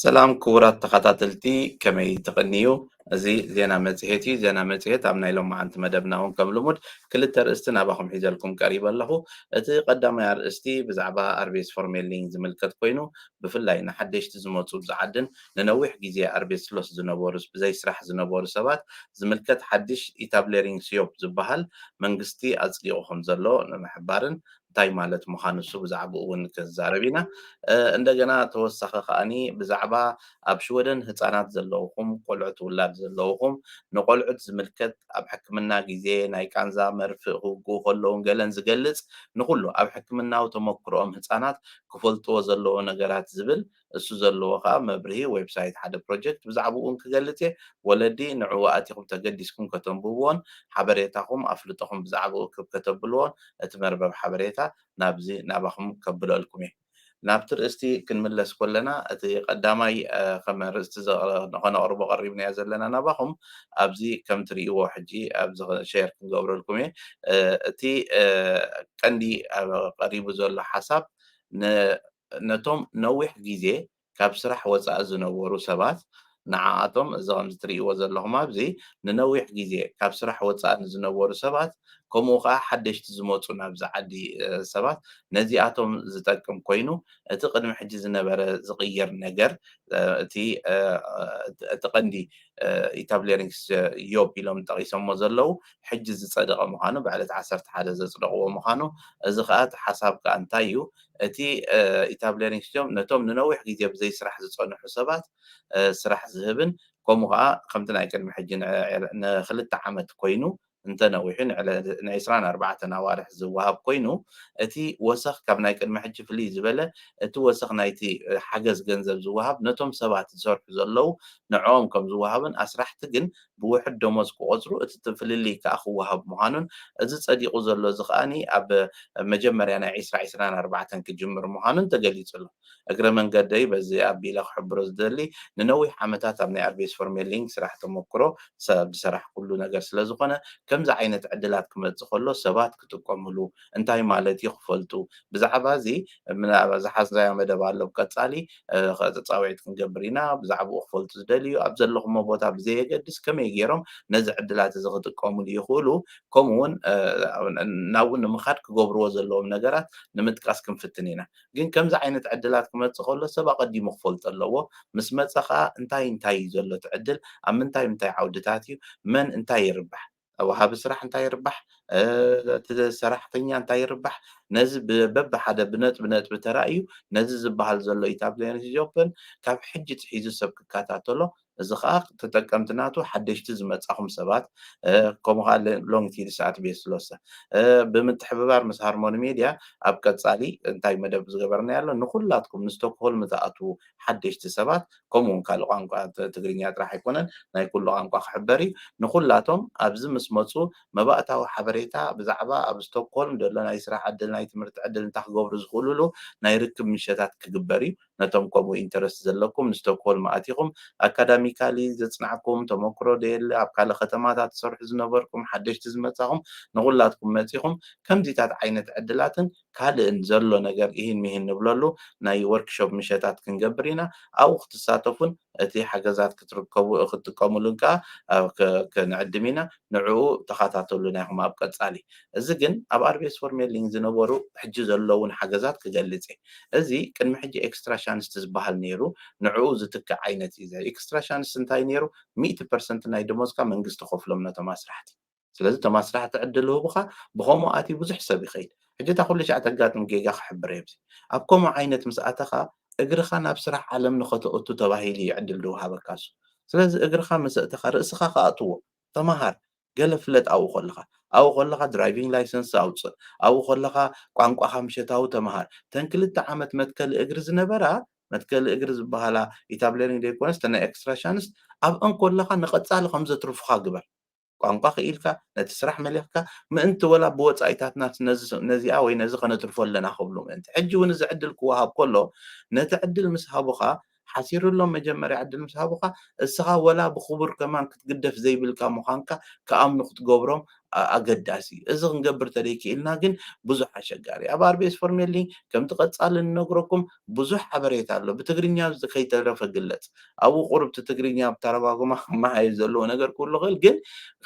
ሰላም ክቡራት ተኸታተልቲ፣ ከመይ ትቕንዩ? እዚ ዜና መጽሔት እዩ። ዜና መጽሔት ኣብ ናይ ሎማዓንቲ መደብና እውን ከም ልሙድ ክልተ ኣርእስቲ ናባኹም ሒዘልኩም ቀሪበ ኣለኹ። እቲ ቀዳማይ ኣርእስቲ ብዛዕባ ኣርቤስ ፎርሜሊን ዝምልከት ኮይኑ፣ ብፍላይ ንሓደሽቲ ዝመጹ ብዝዓድን ንነዊሕ ግዜ ኣርቤስ ሎስ ዝነበሩ፣ ብዘይ ስራሕ ዝነበሩ ሰባት ዝምልከት ሓድሽ ኢታብሌሪንግ ስዮፕ ዝበሃል መንግስቲ ኣጽዲቑ ከም ዘሎ ንምሕባርን እንታይ ማለት ምዃኑ እሱ ብዛዕባኡ እውን ክዛረብ ኢና። እ፣ እንደገና ተወሳኺ ከኣኒ ብዛዕባ ኣብ ሽወደን ህጻናት ዘለውኹም፣ ቆልዑት ውላድ ዘለውኹም፣ ንቆልዑት ዝምልከት ኣብ ሕክምና ግዜ ናይ ቃንዛ መርፍእ ክውግኡ ከለውን ገለን ዝገልጽ ንኹሉ ኣብ ሕክምናዊ ተመክሮኦም ህጻናት ክፈልጥዎ ዘለዎ ነገራት ዝብል እሱ ዘለዎ ከኣ መብርሂ ዌብሳይት ሓደ ፕሮጀክት ብዛዕባኡ እውን ክገልጽ እየ። ወለዲ ንዕኡ ኣቲኹም ተገዲስኩም ከተንብብዎን ሓበሬታኹም ኣፍልጦኹም ብዛዕባኡ ክብ ከተብልዎን እቲ መርበብ ሓበሬታ ናብዚ ናባኹም ከብለልኩም እየ። ናብቲ ርእስቲ ክንምለስ ከለና እቲ ቀዳማይ እ፣ ከም ርእስቲ ዘ- ከነቕርቦ ቀሪብናዮ ዘለና ናባኹም ኣብዚ ከም ትርእይዎ ሕጂ ኣብዚ ሸር ክንገብረልኩም እየ። እ፣ እቲ እ፣ ቀንዲ ኣብ ቀሪቡ ዘሎ ሓሳብ ን- ነቶም ነዊሕ ግዜ ካብ ስራሕ ወፃኢ ዝነበሩ ሰባት ንዓኣቶም እዚ ከምዚ ትርእይዎ ዘለኹም ኣብዚ ንነዊሕ ግዜ ካብ ስራሕ ወፃኢ ንዝነበሩ ሰባት ከምኡ ከዓ ሓደሽቲ ዝመፁ ናብዚ ዓዲ እ፣ ሰባት ነዚኣቶም ዝጠቅም ኮይኑ እቲ ቅድሚ ሕጂ ዝነበረ ዝቕየር ነገር እ፣ እቲ እ፣ እቲ ቀንዲ ኢታብሌሪንግ ዮብ ኢሎም ጠቂሶሞ ዘለዉ ሕጂ ዝፀደቐ ምዃኑ ብዕለት ዓሰርተ ሓደ ዘፅደቕዎ ምዃኑ እዚ ከዓ እቲ ሓሳብ ከዓ እንታይ እዩ እቲ ኢታብሌሪንግ ስዮም ነቶም ንነዊሕ ግዜ ብዘይ ስራሕ ዝፀንሑ ሰባት እ፣ ስራሕ ዝህብን ከምኡ ከዓ ከምቲ ናይ ቅድሚ ሕጂ ንዕ- ንክልተ ዓመት ኮይኑ እንተነዊሑ ንዕለ- ንዕስራን ኣርባዕተን ኣዋርሕ ዝወሃብ ኮይኑ እቲ ወሰኽ ካብ ናይ ቅድሚ ሕጂ ፍልይ ዝበለ እቲ ወሰኽ ናይቲ ሓገዝ ገንዘብ ዝወሃብ ነቶም ሰባት ዝሰርሑ ዘለዉ ንዕኦም ከም ዝወሃብን ኣስራሕቲ ግን ብውሕድ ደሞዝ ክቆፅሩ እቲ ፍልልይ ከዓ ክወሃብ ምዃኑን እዚ ፀዲቑ ዘሎ እዚ ከዓኒ ኣብ መጀመርያ ናይ ዕስራ ዕስራን ኣርባዕተን ክጅምር ምዃኑን ተገሊፁ ኣሎ። እግረ መንገደይ በዚ ኣቢለ ክሕብሮ ዝደሊ ንነዊሕ ዓመታት ኣብ ናይ ኣርቤስ ፎርሜሊንግ ስራሕ ተመክሮ ሰ- ዝሰራሕ ኩሉ ነገር ስለ ዝኾነ ከምዚ ዓይነት ዕድላት ክመፅእ ከሎ ሰባት ክጥቀምሉ እንታይ ማለት እዩ ክፈልጡ ብዛዕባ እዚ ምናልባት ዝሓዝናዮ መደብ ኣሎ ብቀፃሊ እ፣ ፃውዒት ክንገብር ኢና ብዛዕባኡ ክፈልጡ ዝደልዩ ኣብ ዘለኹሞ ቦታ ብዘየገድስ ከመይ ገይሮም ነዚ ዕድላት እዚ ክጥቀምሉ ይኽእሉ ከምኡ እውን እ፣ ናብኡ ንምኻድ ክገብርዎ ዘለዎም ነገራት ንምጥቃስ ክንፍትን ኢና ግን ከምዚ ዓይነት ዕድላት ክመፅእ ከሎ ሰብ ኣቐዲሙ ክፈልጦ ኣለዎ ምስ መፀ ከዓ እንታይ እንታይ እዩ ዘሎ እቲ ዕድል ኣብ ምንታይ ምንታይ ዓውድታት እዩ መን እንታይ ይርባሕ ወሃቢ ስራሕ እንታይ ይርባሕ እቲ ሰራሕተኛ እንታይ ይርባሕ ነዚ በብሓደ ብነጥቢ ነጥቢ ተራእዩ ነዚ ዝበሃል ዘሎ ኢታብሌን ጆብን ካብ ሕጂ ትሒዙ ሰብ ክከታተሎ እዚ ከዓ ተጠቀምቲ ናቱ ሓደሽቲ ዝመፃኹም ሰባት ከምኡ ከዓ ሎንግ ቲድ ሰዓት ቤት ስለሰ ብምትሕብባር ምስ ሃርሞኒ ሜድያ ኣብ ቀፃሊ እንታይ መደብ ዝገበርና ኣሎ ንኩላትኩም ንስቶክሆልም ዝኣትዉ ሓደሽቲ ሰባት ከምኡ እውን ካልእ ቋንቋ ትግርኛ ጥራሕ ኣይኮነን ናይ ኩሉ ቋንቋ ክሕበር እዩ ንኩላቶም ኣብዚ ምስ መፁ መባእታዊ ሓበሬታ ብዛዕባ ኣብ ስቶክሆልም ዘሎ ናይ ስራሕ ዕድል ናይ ትምህርቲ ዕድል እንታይ ክገብሩ ዝኽእሉሉ ናይ ርክብ ምሸታት ክግበር እዩ ነቶም ከምኡ ኢንተረስት ዘለኩም ንስቶክሆልም ኣቲኹም ኣካዳሚካሊ ዘፅናዕኩም ተመክሮ ደየለ ኣብ ካልእ ከተማታት ትሰርሑ ዝነበርኩም ሓደሽቲ ዝመፃኹም ንኩላትኩም መፂኹም ከምዚታት ዓይነት ዕድላትን ካልእን ዘሎ ነገር ኢሂን ሚሂን ንብለሉ ናይ ወርክሾፕ ምሸታት ክንገብር ኢና ኣብኡ ክትሳተፉን እቲ ሓገዛት ክትርከቡ ክትጥቀሙሉን ከዓ ክንዕድም ኢና ንዕኡ ተኸታተሉ ናይኹም ኣብ ቀፃሊ እዚ ግን ኣብ ኣርቤስ ፎርሜሊንግ ዝነበሩ ሕጂ ዘለውን ሓገዛት ክገልፅ እየ እዚ ቅድሚ ሕጂ ኤክስትራ ሻንስት ዝበሃል ነይሩ ንዕኡ ዝትክእ ዓይነት እዩ ኤክስትራ ሻንስት እንታይ ነይሩ ሚእቲ ፐርሰንት ናይ ደሞዝካ መንግስቲ ከፍሎም ነቶም ኣስራሕቲ ስለዚ እቶም ኣስራሕቲ ዕድል ህቡኻ ብኸምኡ ኣትዩ ብዙሕ ሰብ ይኸይድ ሕጂ እታ ኩሉ ሻዕ ተጋጥም ጌጋ ክሕብር እየ ኣብዚ ኣብ ከምኡ ዓይነት ምስ ኣተኻ እግርኻ ናብ ስራሕ ዓለም ንኸተእቱ ተባሂሉ እዩ ዕድል ዝወሃበካ እሱ ስለዚ እግርኻ ምስ ኣእተኻ ርእስኻ ከኣትዎ ተምሃር ገለ ፍለጥ ኣብኡ ከለኻ ኣብኡ ከለኻ ድራይቪንግ ላይሰንስ ኣውፅእ ኣብኡ ከለኻ ቋንቋኻ ምሸታዊ ተምሃር ተን ክልተ ዓመት መትከሊ እግሪ ዝነበራ መትከሊ እግሪ ዝበሃላ ኢታብሌሪንግ ዘይኮነስ ተን ናይ ኤክስትራ ሻንስ ኣብአን ከለኻ ንቐፃሊ ከም ዘትርፉኻ ግበር ቋንቋ ክኢልካ ነቲ ስራሕ መሊኽካ ምእንቲ ወላ ብወፃኢታትና ነዚኣ ወይ ነዚ ከነትርፎ ኣለና ክብሉ ምእንቲ ሕጂ እውን እዚ ዕድል ክወሃብ ከሎ ነቲ ዕድል ምስ ሃቡኻ ሓሲሩሎም መጀመርያ ዕድል ምስ ሃቡኻ እስኻ ወላ ብክቡር ከማን ክትግደፍ ዘይብልካ ምዃንካ ክኣምኑ ክትገብሮም ኣገዳሲ እዩ። እዚ ክንገብር ተደይክኢልና ግን ብዙሕ ኣሸጋሪ። ኣብ ኣርቤስ ፎርሜሊ ከምቲ ቀጻሊ ንነግረኩም ብዙሕ ሓበሬታ ኣሎ። ብትግርኛ ከይተረፈ ግለጽ። ኣብኡ ቁሩብ እቲ ትግርኛ ብተረጓጉማ ክመሃየሽ ዘለዎ ነገር ክህሉ ይኽእል፣ ግን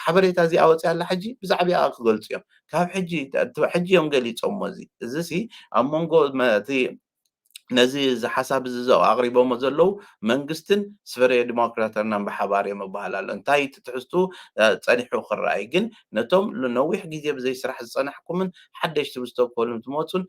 ሓበሬታ እዚኣ ወፂኣ ኣላ ሕጂ ብዛዕባኣ ክገልፁ እዮም። ካብ ሕጂ ሕጂ እዮም ገሊፆሞ። እዚ እዚ ሲ ኣብ መንጎ እቲ ነዚ እዚ ሓሳብ እዚ ኣቕሪቦሞ ዘለዉ መንግስትን ስፈረ ዲሞክራተርናን ብሓባር እዮም ይበሃል ኣሎ። እንታይ እቲ ትሕዝቱ ጸኒሑ ክረኣይ ግን ነቶም ነዊሕ ግዜ ብዘይ ስራሕ ዝጸናሕኩምን ሓደሽቲ ብስቶክሆልም ትመጹን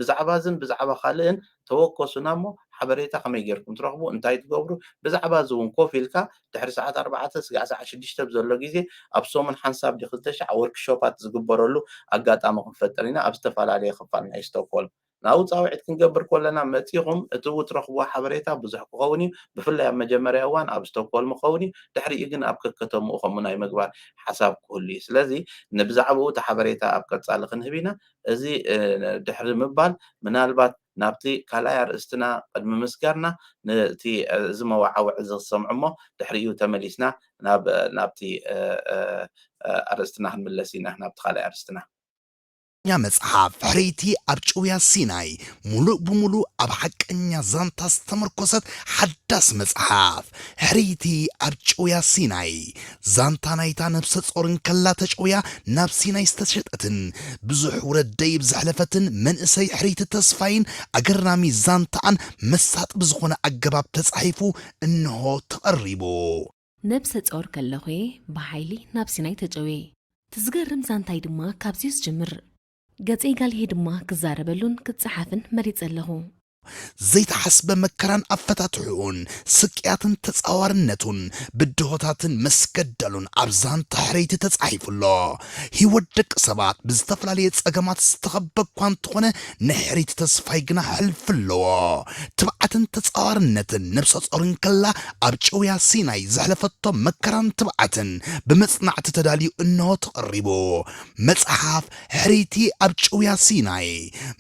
ብዛዕባ እዝን ብዛዕባ ካልእን ተወከሱና እሞ ሓበሬታ ከመይ ጌርኩም ትረኽቡ፣ እንታይ ትገብሩ፣ ብዛዕባ እዚ እውን ኮፍ ኢልካ ድሕሪ ሰዓት ኣርባዕተ ስጋዕ ሰዓት ሽዱሽተ ብዘሎ ግዜ ኣብ ሰሙን ሓንሳብ ድዩ ክልተ ሻዕ ወርክሾፓት ዝግበረሉ ኣጋጣሚ ክንፈጥር ኢና ኣብ ዝተፈላለየ ክፋል ናይ ስቶክሆልም። ናብኡ ጻውዒት ክንገብር ከለና መጺኹም እቲ ትረኽብዎ ሓበሬታ ብዙሕ ክኸውን እዩ። ብፍላይ ኣብ መጀመርያ እዋን ኣብ ስቶክሆልም ክኸውን እዩ። ድሕሪኡ ግን ኣብ ከከተምኡ ከምኡ ናይ ምግባር ሓሳብ ክህሉ እዩ። ስለዚ ንብዛዕባኡ እቲ ሓበሬታ ኣብ ቀጻሊ ክንህብ ኢና። እዚ ድሕሪ ምባል ምናልባት ናብቲ ካልኣይ ኣርእስትና ቅድሚ ምስጋርና ነቲ እዚ መዋዓውዒ ዝሰምዑ እሞ ድሕሪኡ ተመሊስና ናብ ናብቲ ኣርእስትና ክንምለስ ኢና ናብቲ ካልኣይ ኣርእስትና። ኛ መጽሓፍ ሕርይቲ ኣብ ጭውያ ሲናይ ሙሉእ ብሙሉእ ኣብ ሓቀኛ ዛንታ ዝተመርኮሰት ሓዳስ መጽሓፍ ሕርይቲ ኣብ ጭውያ ሲናይ ዛንታ ናይታ ነብሰ ጾር እንከላ ተጨውያ ናብ ሲናይ ዝተሸጠትን ብዙሕ ውረድ ደይብ ዘሕለፈትን መንእሰይ ሕርይቲ ተስፋይን ኣገራሚ ዛንታኣን መሳጢ ብዝኾነ ኣገባብ ተጻሒፉ እንሆ ተቐሪቡ። ነብሰ ጾር ከለኹ'የ ብሓይሊ ናብ ሲናይ ተጨውየ። እቲ ዝገርም ዛንታይ ድማ ካብዚ'ዩ ዝጅምር። ገጸይ ጋልሄ ድማ ክዛረበሉን ክጸሓፍን መሪጸ ኣለኹ። ዘይተሓስበ መከራን ኣፈታትሕኡን ስቅያትን ተጻዋርነቱን ብድሆታትን መስገደሉን ኣብ ዛንታ ሕርይቲ ተጻሒፉ ኣሎ። ህይወት ደቂ ሰባት ብዝተፈላለየ ጸገማት ዝተኸበ እኳ እንተኾነ ናይ ሕርይቲ ተስፋይ ግና ሕልፊ ኣለዎ። ትብዓትን ተጻዋርነትን ነብሰ ጾር እንከላ ኣብ ጭውያ ሲናይ ዘሕለፈቶ መከራን ትብዓትን ብመጽናዕቲ ተዳልዩ እንሆ ተቐሪቡ። መጽሓፍ ሕርይቲ ኣብ ጭውያ ሲናይ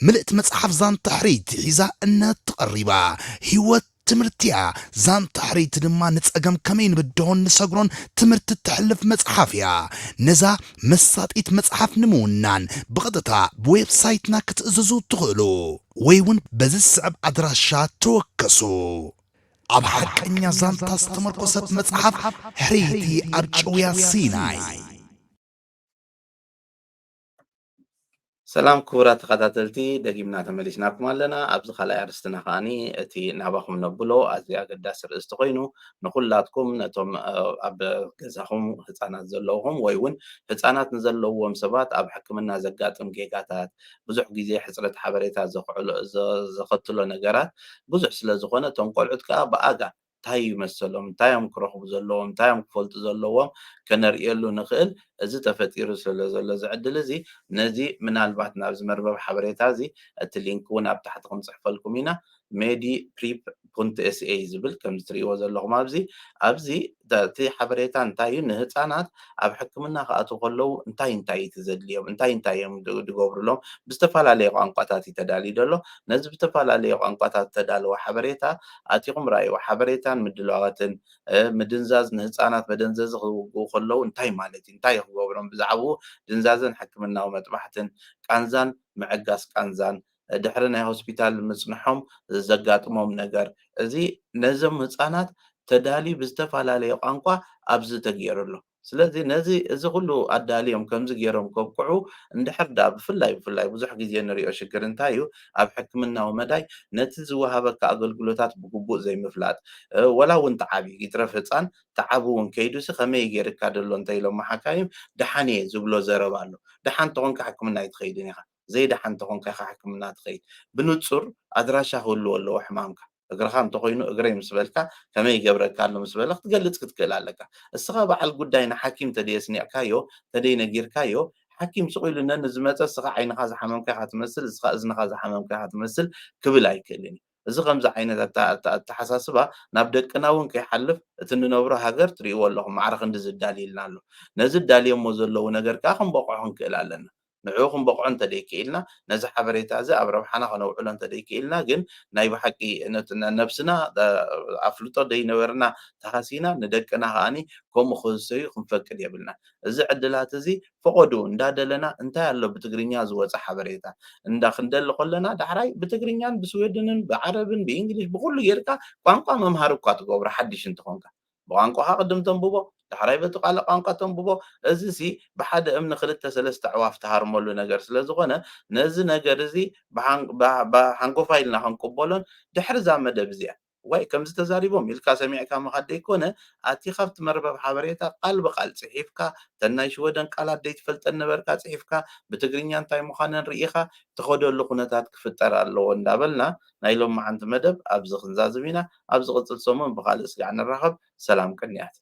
ምልእቲ መጽሓፍ ዛንታ ሕርይቲ ሒዛ እነሀ ተቐሪባ። ህይወት ትምህርቲ እያ። ዛንታ ሕርይቲ ድማ ንጸገም ከመይ ንብድሆን ንሰግሮን ትምህርቲ እተሕልፍ መጽሓፍ እያ። ነዛ መሳጢት መጽሓፍ ንምውናን ብቐጥታ ብዌብሳይትና ክትእዝዙ ትኽእሉ ወይ እውን በዚ ዝስዕብ ኣድራሻ ተወከሱ። ኣብ ሓቀኛ ዛንታ ዝተመርኮሰት መጽሓፍ ሕርይቲ ኣብ ጭውያ ሲናይ። ሰላም ክቡራት ተኸታተልቲ፣ ደጊምና ተመሊስናኩም ኣለና። ኣብዚ ካልኣይ ኣርእስትና ከዓኒ እቲ ናባኹም ነብሎ ኣዝዩ ኣገዳሲ ርእስቲ ኮይኑ ንኹላትኩም ነቶም ኣብ ገዛኹም ህፃናት ዘለውኹም ወይ እውን ህፃናት ንዘለውዎም ሰባት ኣብ ሕክምና ዘጋጥም ጌጋታት ብዙሕ ግዜ ሕፅረት ሓበሬታ ዘኽዕሎ ዘኸትሎ ነገራት ብዙሕ ስለ ዝኾነ እቶም ቆልዑት ከዓ ብኣጋ እንታይ እዩ መሰሎም፣ እንታይ እዮም ክረኽቡ ዘለዎም፣ እንታይ እዮም ክፈልጡ ዘለዎም ከነርእየሉ ንኽእል። እዚ ተፈጢሩ ስለ ዘሎ እዚ ዕድል እዚ ነዚ ምናልባት ናብዚ መርበብ ሓበሬታ እዚ እቲ ሊንክ እውን ኣብ ታሕቲ ክንፅሕፈልኩም ኢና። ሜዲ ፕሪፕ ፖንት ኤስኤ ዝብል ከምዚ ትርእይዎ ዘለኹም ኣብዚ ኣብዚ እቲ ሓበሬታ እንታይ እዩ ንህፃናት ኣብ ሕክምና ክኣትዉ ከለዉ እንታይ እንታይ እቲ ዘድልዮም እንታይ እንታይ እዮም ድገብሩሎም ብዝተፈላለየ ቋንቋታት እዩ ተዳልዩ ዘሎ። ነዚ ብዝተፈላለየ ቋንቋታት ዝተዳለወ ሓበሬታ ኣቲኹም ረኣይዎ። ሓበሬታን ምድላዋትን ምድንዛዝ ንህፃናት መደንዘዚ ክውግኡ ከለዉ እንታይ ማለት እዩ? እንታይ ክገብሮም? ብዛዕባኡ ድንዛዝን ሕክምናዊ መጥባሕትን ቃንዛን ምዕጋስ ቃንዛን ድሕሪ ናይ ሆስፒታል ምፅንሖም ዘጋጥሞም ነገር እዚ ነዞም ህፃናት ተዳልዩ ብዝተፈላለየ ቋንቋ ኣብዚ ተገይሩ ኣሎ። ስለዚ ነዚ እዚ ኩሉ ኣዳልዮም ከምዚ ገይሮም ከብቅዑ እንድሕር ደኣ ብፍላይ ብፍላይ ብዙሕ ግዜ ንሪኦ ሽግር እንታይ እዩ ኣብ ሕክምናዊ መዳይ ነቲ ዝወሃበካ ኣገልግሎታት ብግቡእ ዘይምፍላጥ ወላ እውን ተዓብዩ ይትረፍ ህፃን ተዓቢ እውን ከይዱሲ ከመይ ገይርካ ደሎ እንተኢሎሞ ሓካይም ደሓን እየ ዝብሎ ዘረባ ኣሎ። ደሓን ተኾንካ ሕክምና ኣይትኸይድን ኢኻ። ዘይደሓን ተኾንካ ኢኻ ሕክምና ትኸይድ። ብንጹር ኣድራሻ ክህልዎ ኣለዎ ሕማምካ። እግርኻ እንተኾይኑ እግረይ ምስ በልካ ከመይ ይገብረካ ኣሎ ምስ በለ ክትገልጽ ክትክእል ኣለካ። እስኻ በዓል ጉዳይ ንሓኪም ተደየስኒዕካዮ ተደይ ነጊርካዮ ሓኪም ስቕ ኢሉ ነንዝመጸ እስኻ ዓይንኻ ዝሓመምካ ኢኻ ትመስል እስኻ እዝንኻ ዝሓመምካ ኢኻ ትመስል ክብል ኣይክእልን እዩ። እዚ ከምዚ ዓይነት ኣተሓሳስባ ናብ ደቅና እውን ከይሓልፍ እቲ ንነብሮ ሃገር ትርእይዎ ኣለኹም ማዕረ ክንዲ ዝዳልይልና ኣሎ። ነዚ ዳልዮሞ ዘለዉ ነገር ከዓ ክንበቕዖ ክንክእል ኣለና። ንዕኡ ክንበቕዖ እንተደይክኢልና፣ ነዚ ሓበሬታ እዚ ኣብ ረብሓና ከነውዕሎ እንተደይክኢልና ግን ናይ ብሓቂ ነብስና ኣፍልጦ ደይነበርና ተሃሲና ንደቅና ከዓኒ ከምኡ ክህሰዩ ክንፈቅድ የብልና። እዚ ዕድላት እዚ ፈቐዱ እንዳደለና እንታይ ኣሎ ብትግርኛ ዝወፀ ሓበሬታ እንዳ ክንደሊ ከለና ዳሕራይ ብትግርኛን ብስዌድንን ብዓረብን ብእንግሊሽ ብኩሉ ጌርካ ቋንቋ መምሃሪ እኳ ትገብሮ ሓድሽ እንትኾንካ ብቋንቋኻ ቅድም ተንብቦ ዳሕራይ በቲ ቃለ ቋንቋ ተንብቦ። እዚ ሲ ብሓደ እምኒ ክልተ ሰለስተ ኣዕዋፍ ትሃርመሉ ነገር ስለ ዝኾነ ነዚ ነገር እዚ ብሓንጎፋ ኢልና ክንቅበሎን ድሕሪ እዛ መደብ እዚኣ ዋይ ከምዚ ተዛሪቦም ኢልካ ሰሚዕካ ምኻድ ደይኮነ ኣቲ ካብቲ መርበብ ሓበሬታ ቃል ብቃል ፅሒፍካ ተናይ ሽወደን ቃላት ደይትፈልጠን ነበርካ ፅሒፍካ ብትግርኛ እንታይ ምዃነን ርኢኻ ትኸደሉ ኩነታት ክፍጠር ኣለዎ እንዳበልና ናይ ሎማዓንቲ መደብ ኣብዚ ክንዛዝም ኢና። ኣብ ዝቕፅል ሰሙን ብኻልእ ስጋዕ ንራኸብ። ሰላም ቅንያት።